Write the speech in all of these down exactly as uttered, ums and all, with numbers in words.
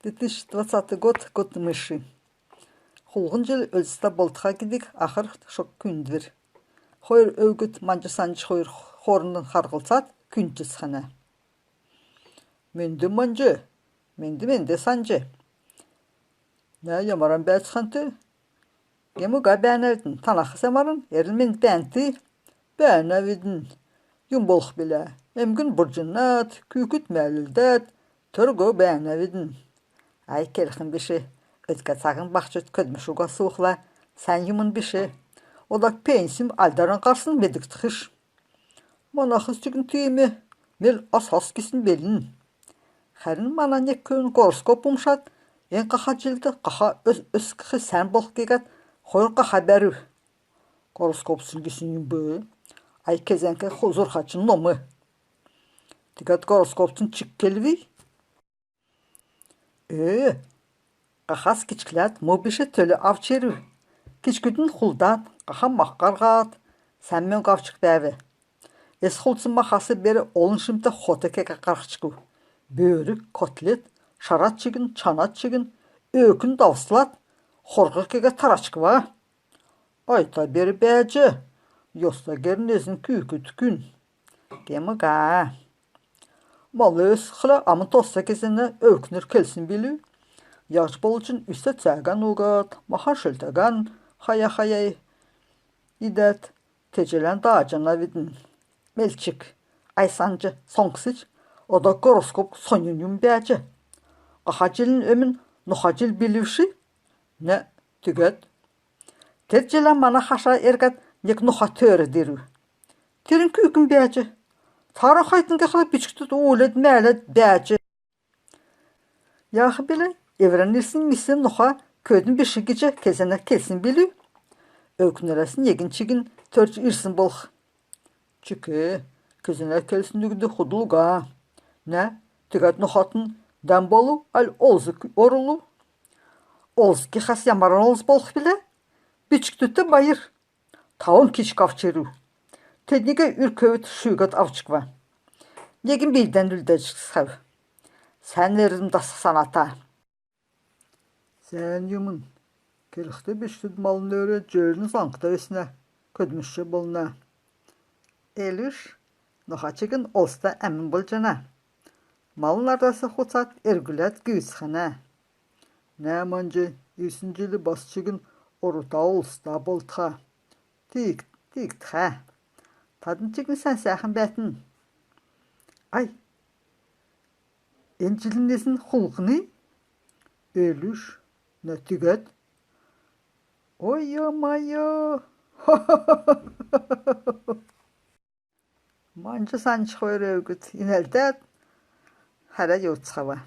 Две тысячи двадцатый год, год мыши. Хулһн җил өлзәтә болтха гидг ахр шог күүндвр. Хойр өвгд Манҗ-Санҗ хойр хоорндан харһлцад күүндцхәнә. Менд, Манҗ. Менд, менд, Санҗ. Нә, ямаран бәәцхәнәт? Гем уга, бәәнәвидн. Танахс ямаран, эрүл-менд бәәнт? Бәәнәвидн. Юн болх билә? Эмгн бурҗнад, күүкд мәәллдәд, төр уга бәәнәвидн. Ай, келхм биш. Өдгә цагин баһчуд көдлмш уга суухла, сән юмн биш. Одак пенсим альдаран һарсн медгдхш. Манахс чигн тиим, мел ас-ас гисн белн. Хәрн мана нег көвүн гороскоп умшад, эн һаха җилд һаха өс-, өскх сән болх гиһәд, хойр һаха бәрү. Гороскопсн гисн юм б? Ай, кезәңк ху-, зурхачин ном. Тегәд гороскопсн чик келви? Өө, һахас кичгәд му биш төл авч ирү. Кичгүдн хулдад, һаха мах һарһад, сән мөңг авчкв бәәв. Эс хулдсн махас бер олн шимтә хот кеһәд һарһчкв. Бөрг, котлет, шарад чигн, чанад чигн, өөкн давслад, хорһ кеһәд тарачкв. Ай, та бер бәәҗ, йоста герин эзн күүкд күн. Гем уга. Мал өскхлә амн тоста кезәнә өвкнр келсн билү. Яһҗ болвчн үстә цәәһән ууһад, маһан шөлтәһән хая-хая идәд, теҗәлән дааҗанавидн. Мел чик, ай Санҗ, соңсич, ода гороскоп соньн юм бәәҗ. Һаха җилин өмн ноха җил билвши? Нә, тегәд. Тер җилә мана хаша эргәд нег ноха төөрәд ирү. Тернь күүкн бәәҗ. Тар хайтн гихлә бичкдүд уульд, мәәләд бәәҗ. Яах билә, эврән ирсн мисн ноха көдн биш гиҗ кезәнә келсн билү. Өвкнрәс негн чигн төрҗ ирсн болх. Чик, кезәнә келсн үгд худл уга. Нә, тегәд нохатн дәм болв, аль олз орулв? Олз гихәс ямаран олз болх билә? Бичкдүдт байр. Тавн кичг авч ирү. Тедниг үр көвүд шүүһәд авчкв. Негн бийдән үлдәчксхәв. Сән эрдм дасх саната. Сән юмн. Келхд, бичкдүд малын өөр җөөлн заңта өснә, көдлмшч болна. Элүш, ноха чигн олзта әмн болҗана. Малын ардас хуцад эргүләд гүүцхәнә. Нә, Манҗ, ирсн җил бас чигн орута олзта болтха. Тииг-, тиигтхә. Тадн чигн сән сәәхн бәәтн. Ай, эн җилин эзн хулһн? Элүш, нә, тегәд? Ой-ё-моё! Манҗ-Санҗ хойр өвгд инәлдәд хәрәд йовцхав.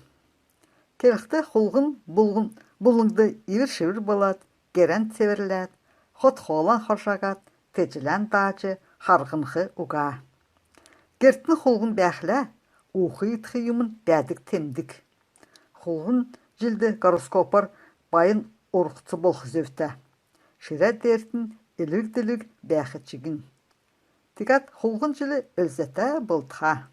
Келхд, хулһн булһн-, булңд ивр-шивр болад, герән цеврләд, хот-хоолан хоршаһад, теҗәлән дааҗ харһнх уга. Гертн хулһн бәәхлә, уух-идх юмн бәәдг темдг. Хулһн җилд гороскопар байн урһц болх зөвтә. Ширә деертн элвг-делвг бәәх чигн. Тегәд хулһн җил өлзәтә болтха.